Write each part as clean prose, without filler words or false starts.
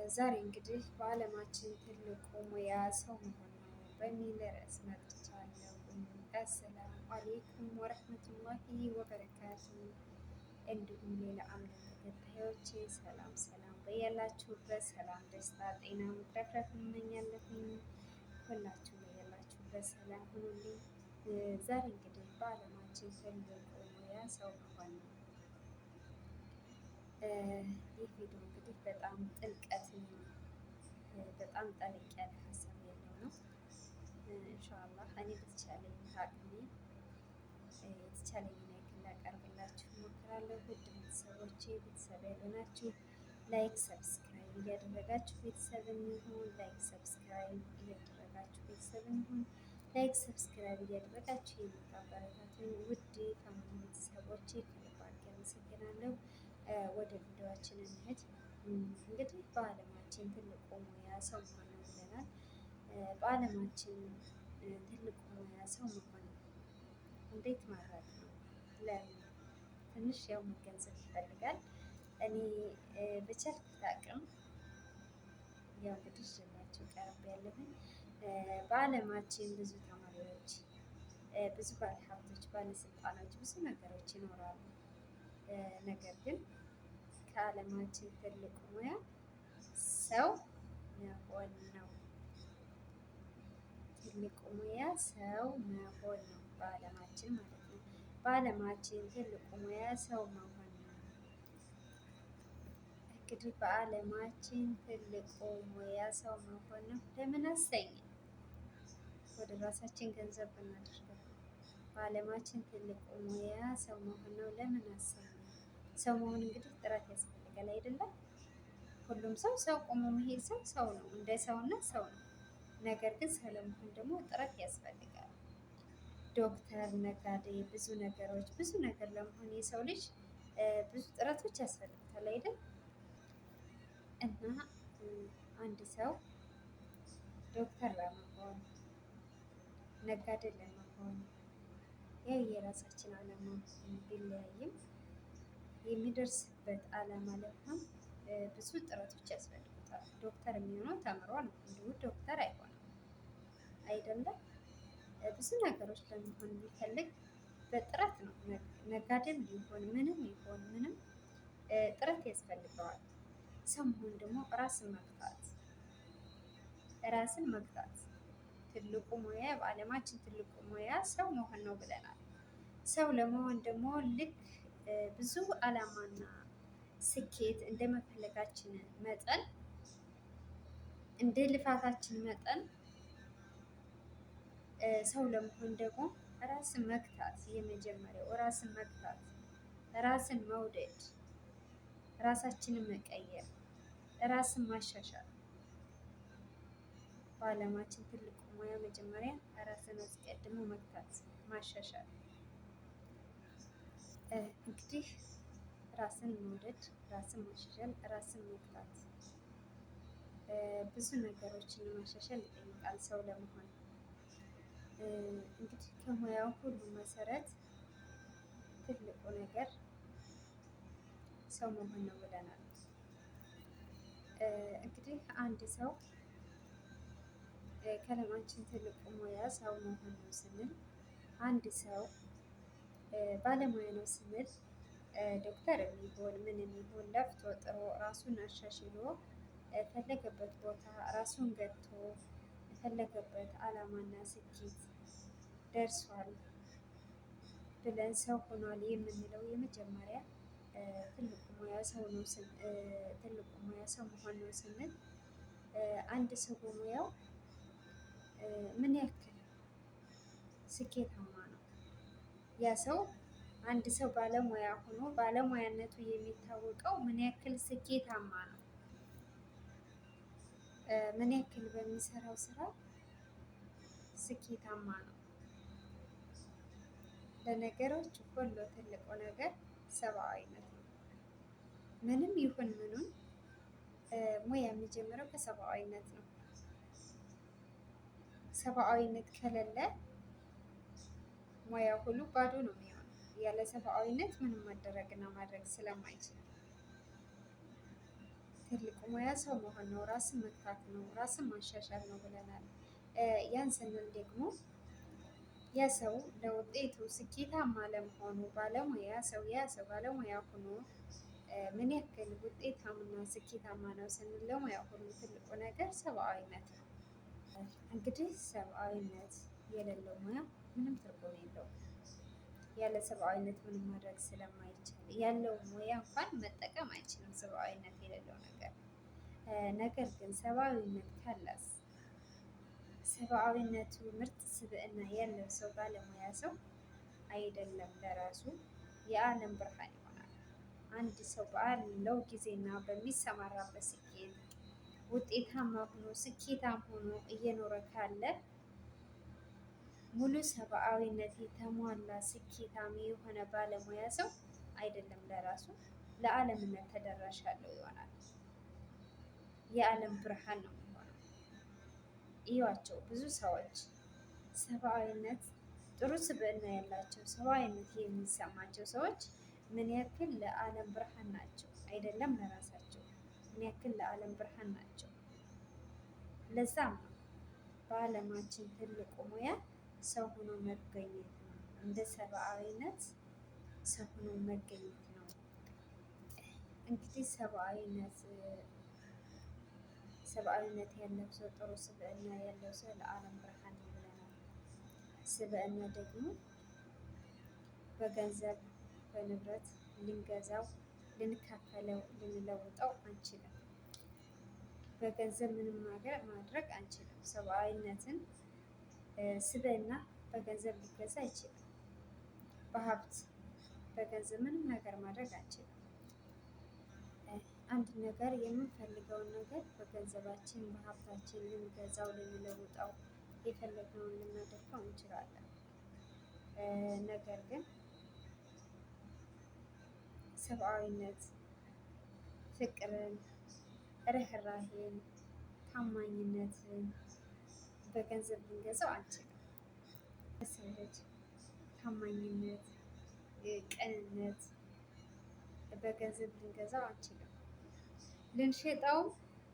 ዛሬ እንግዲህ በዓለማችን ትልቁ ሙያ ሰው መሆን ነው በሚል ርዕስ መጥቻለሁ። አሰላሙ አሌይኩም ወረህመቱላሂ ወበረካቱ። እንዲሁም ሌላ እምነት ተከታዮቼ ሰላም ሰላም፣ በያላችሁበት ሰላም፣ ደስታ፣ ጤና መትረፍረፍ እመኛለሁኝ። ሁላችሁ በያላችሁበት ሰላም ሁኑልኝ። ዛሬ እንግዲህ በዓለማችን ትልቁ ሙያ ሰው መሆን ነው። ይህ ቪዲዮ እንግዲህ በጣም ጥልቀት በጣም ጠለቅ ያለ ሀሳብ ያለው ነው። ኢንሻአላህ እኔ በተቻለኝ አቅሜ የተቻለኝን ያክል ላቀርብላችሁ እሞክራለሁ። ውድ ቤተሰቦቼ፣ ቤተሰብ ያልሆናችሁ like subscribe እያደረጋችሁ ቤተሰብ እንሁን። Like subscribe እያደረጋችሁ ቤተሰብ እንሁን። Like subscribe እያደረጋችሁ የምታበረታቱኝ ውድ family ቤተሰቦቼ ከልብ አድርጌ አመሰግናለሁ። ወደ ቪዲዮአችን እንሂድ። እንግዲህ በዓለማችን ትልቁ ሙያ ሰው መሆን ነው ብለናል። በዓለማችን ትልቁ ሙያ ሰው መሆን ነው። እንዴት ማድረግ ነው? ለምን? ትንሽ ያው መገንዘብ ይፈልጋል። እኔ በቻልኩት አቅም ያው እንግዲህ ይዤላችሁ ቀርብ ያለሁኝ በዓለማችን ብዙ ተማሪዎች፣ ብዙ ባለሀብቶች፣ ባለስልጣኖች፣ ብዙ ነገሮች ይኖራሉ። ነገር ግን ከዓለማችን ትልቁ ሙያ ሰው መሆን ነው። ትልቁ ሙያ ሰው መሆን ነው፣ በዓለማችን ማለት ነው። በዓለማችን ትልቁ ሙያ ሰው መሆን ነው። እንግዲህ በዓለማችን ትልቁ ሙያ ሰው መሆን ነው። ለምን አሰኘ? ወደ ራሳችን ገንዘብ ብናደርገው በዓለማችን ትልቁ ሙያ ሰው መሆን ነው። ለምን አሰኘ? ሰው መሆን እንግዲህ ጥረት ያስፈልጋል አይደለም? ሁሉም ሰው ሰው ቆሞ መሄድ ሰው ሰው ነው፣ እንደ ሰውነት ሰው ነው። ነገር ግን ሰው ለመሆን ደግሞ ጥረት ያስፈልጋል። ዶክተር፣ ነጋዴ፣ ብዙ ነገሮች ብዙ ነገር ለመሆን የሰው ልጅ ብዙ ጥረቶች ያስፈልጉታል አይደል? እና አንድ ሰው ዶክተር ለመሆን፣ ነጋዴ ለመሆን ያው የራሳችን ዓላማ ቢለያይም የሚደርስበት ዓላማ ለመሆን ብዙ ጥረቶች ያስፈልጉታል። ዶክተር የሚሆነው ተምሮ ነው፣ እንዲሁ ዶክተር አይሆንም አይደለም። ብዙ ነገሮች ለመሆን የሚፈልግ በጥረት ነው። ነጋዴም ሊሆን ምንም ይሆን ምንም ጥረት ያስፈልገዋል። ሰው መሆን ደግሞ ራስን መግታት፣ ራስን መግታት ትልቁ ሙያ በዓለማችን ትልቁ ሙያ ሰው መሆን ነው ብለናል። ሰው ለመሆን ደግሞ ልክ ብዙ ዓላማና ስኬት እንደመፈለጋችን መጠን፣ እንደ ልፋታችን መጠን ሰው ለመሆን ደግሞ ራስን መግታት የመጀመሪያው ራስን መግታት፣ ራስን መውደድ፣ ራሳችንን መቀየር፣ ራስን ማሻሻል። በዓለማችን ትልቁ ሙያ መጀመሪያ ራስን አስቀድሞ መግታት፣ ማሻሻል። እንግዲህ ራስን መውደድ፣ ራስን ማሻሻል፣ ራስን መግታት ብዙ ነገሮችን ማሻሻል ይጠይቃል ሰው ለመሆን። እንግዲህ ከሙያው ሁሉ መሰረት ትልቁ ነገር ሰው መሆን ነው ብለናል። እንግዲህ አንድ ሰው ከዓለማችን ትልቁ ሙያ ሰው መሆን ነው ስንል፣ አንድ ሰው ባለሙያ ነው ስንል ዶክተር የሚሆን ምን የሚሆን ለፍቶ ጥሮ ራሱን አሻሽሎ ፈለገበት ቦታ ራሱን ገጥቶ የፈለገበት ዓላማና ስኬት ደርሷል ብለን ሰው ሆኗል የምንለው የመጀመሪያ ትልቁ ሙያ ሰው ነው። ትልቁ ሙያ ሰው መሆን ነው ስንል አንድ ሰው በሙያው ምን ያክል ስኬታማ ነው? ያ ሰው አንድ ሰው ባለሙያ ሆኖ ባለሙያነቱ የሚታወቀው ምን ያክል ስኬታማ ነው? ምን ያክል በሚሰራው ስራ ስኬታማ ነው? ለነገሮች ሁሉ ትልቁ ነገር ሰብአዊነት ነው። ምንም ይሁን ምኑን ሙያ የሚጀምረው ከሰብአዊነት ነው። ሰብአዊነት ከሌለ ሙያ ሁሉ ባዶ ነው የሚሆነው። ያለ ሰብአዊነት ምንም መደረግና ማድረግ ስለማይችል ትልቁ ሙያ ሰው መሆን ነው፣ ራስን መግታት ነው፣ ራስን ማሻሻል ነው ብለናል። ያን ስንል ደግሞ ያ ሰው ለውጤቱ ስኬታማ ለመሆኑ ባለሙያ ሰው ያ ሰው ባለሙያ ሆኖ ምን ያክል ውጤታማና ስኬታማ ነው ስንል ለሙያ ሁሉ ትልቁ ነገር ሰብአዊነት ነው። እንግዲህ ሰብአዊነት የሌለው ሙያ ምንም ትርጉም የለውም። ያለ ሰብአዊነት ምንም ማድረግ ስለማይቻል ያለው ሙያ እንኳን መጠቀም አይችልም፣ ሰብአዊነት የሌለው ነገር። ነገር ግን ሰብአዊነት ካለስ ሰብአዊነቱ ምርጥ ስብዕና ያለው ሰው ባለሙያ ሰው አይደለም ለራሱ የዓለም ብርሃን ይሆናል። አንድ ሰው ባለው ጊዜና በሚሰማራበት ስኬት ውጤታማ ሆኖ ስኬታም ሆኖ እየኖረ ካለ ሙሉ ሰብአዊነት የተሟላ ስኬታም የሆነ ባለሙያ ሰው አይደለም ለራሱ ለዓለምነት ተደራሽ ያለው ይሆናል። የዓለም ብርሃን ነው የሚሆነው። እዩዋቸው ብዙ ሰዎች ሰብአዊነት ጥሩ ስብዕና ያላቸው ሰብአዊነት የሚሰማቸው ሰዎች ምን ያክል ለዓለም ብርሃን ናቸው። አይደለም ለራሳቸው ምን ያክል ለዓለም ብርሃን ናቸው። ለዛም ነው በዓለማችን ትልቁ ሙያ ሰው ሆኖ መገኘት ነው። እንደ ሰብአዊነት ሰው ሆኖ መገኘት ነው። እንግዲህ ሰብአዊነት ያለው ሰው ጥሩ ስብዕና ያለው ሰው ለዓለም ብርሃን ነው ብለናል። ስብዕና ደግሞ በገንዘብ በንብረት ልንገዛው፣ ልንካፈለው፣ ልንለውጠው አንችልም። በገንዘብ ምንም ነገር ማድረግ አንችልም። ሰብአዊነትን ስብዕና በገንዘብ ሊገዛ አይችልም። በሀብት በገንዘብ ምንም ነገር ማድረግ አንችልም። አንድ ነገር የምንፈልገውን ነገር በገንዘባችን በሀብታችን ልንገዛው፣ ልንለውጠው፣ የፈለግነውን ልናደርገው እንችላለን። ነገር ግን ሰብአዊነት፣ ፍቅርን፣ ርህራሄን፣ ታማኝነትን በገንዘብ ልንገዛው አንችልም። ለሰው ልጅ ታማኝነት፣ ቅንነት በገንዘብ ልንገዛው አንችልም። ልንሸጠው፣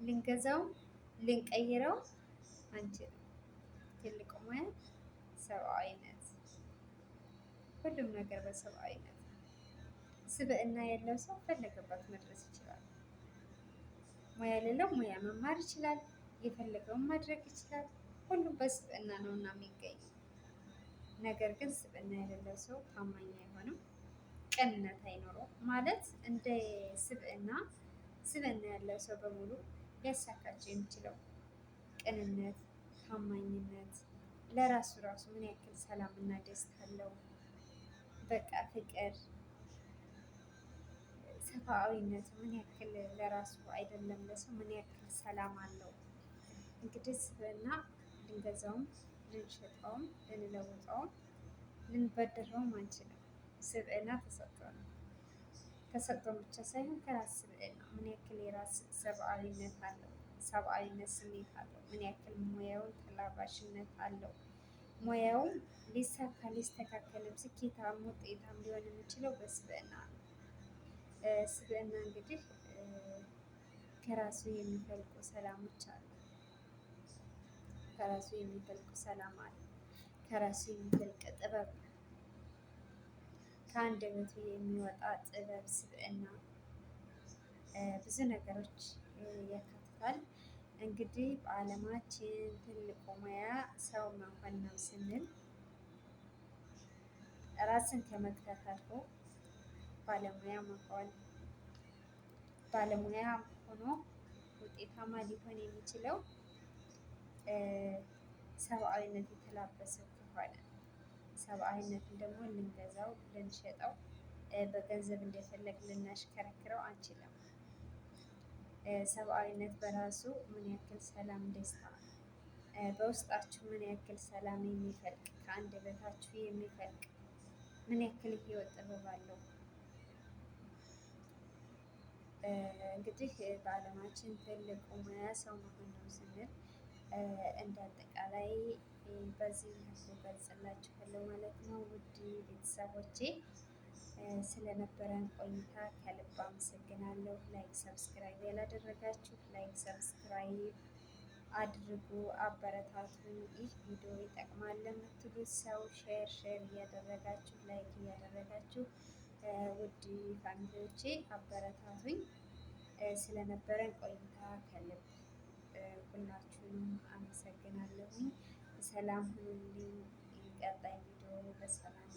ልንገዛው፣ ልንቀይረው አንችልም። ትልቁ ሙያ ሰብአዊነት፣ ሁሉም ነገር በሰብአዊነት ነው። ስብዕና ያለው ሰው ፈለገበት መድረስ ይችላል። ሙያ የሌለው ሙያ መማር ይችላል። የፈለገውን ማድረግ ይችላል። ሁሉም በስብዕና ነውና የሚገኘው። ነገር ግን ስብዕና የሌለው ሰው ታማኝ አይሆንም፣ ቅንነት አይኖረውም። ማለት እንደ ስብዕና ስብዕና ያለው ሰው በሙሉ ሊያሳካቸው የሚችለው ቅንነት፣ ታማኝነት፣ ለራሱ ራሱ ምን ያክል ሰላም እና ደስታ አለው፣ በቃ ፍቅር፣ ሰብአዊነቱ ምን ያክል ለራሱ አይደለም ለሰው ምን ያክል ሰላም አለው። እንግዲህ ስብዕና ልንገዛውም ልንሸጠውም ልንለውጠውም ልንበድረውም አንችልም። ስብዕና ተሰጥቶ ነው። ተሰጥቶን ብቻ ሳይሆን ከራስ ስብዕና ምን ያክል የራስ ሰብአዊነት አለው፣ ሰብአዊነት ስሜት አለው፣ ምን ያክል ሙያውን ተላባሽነት አለው። ሙያውም ሊሳካ ሊስተካከልም ስኬታም ውጤታም ሊሆን የሚችለው በስብዕና ነው። ስብዕና እንግዲህ ከራሱ የሚፈልቁ ሰላሞች አሉ። ከራሱ የሚፈልቁ ሰላም አለ። ከራሱ የሚፈልቅ ጥበብ፣ ከአንደበቱ የሚወጣ ጥበብ፣ ስብዕና ብዙ ነገሮች ያካትታል። እንግዲህ በዓለማችን ትልቁ ሙያ ሰው መሆን ነው ስንል ራስን ከመግታት አልፎ ባለሙያ መሆን፣ ባለሙያ ሆኖ ውጤታማ ሊሆን የሚችለው ሰብአዊነት የተላበሰ ከሆነ፣ ሰብአዊነትን ደግሞ ልንገዛው፣ ልንሸጠው፣ በገንዘብ እንደፈለግ ልናሽከረክረው አንችልም። ሰብአዊነት በራሱ ምን ያክል ሰላም፣ ደስታ በውስጣችሁ ምን ያክል ሰላም የሚፈልቅ ከአንደበታችሁ የሚፈልቅ ምን ያክል ህይወት ጥበብ አለው። እንግዲህ በዓለማችን ትልቁ ሙያ ሰው መሆን ነው ስንል እንደ አጠቃላይ በዚህ መልኩ ገልጽላችኋለሁ ማለት ነው። ውድ ቤተሰቦቼ ስለነበረን ቆይታ ከልብ አመሰግናለሁ። Like subscribe ያላደረጋችሁ like subscribe አድርጉ፣ አበረታቱኝ። ይህ ቪዲዮ ይጠቅማል ለምትሉት ሰው share share እያደረጋችሁ like እያደረጋችሁ ውድ family ዎቼ አበረታቱኝ። ስለነበረን ቆይታ ከልብ ሁላችሁንም አመሰግናለሁኝ። ሰላም ሁኑልኝ። ቀጣይ ቪዲዮ በሰላም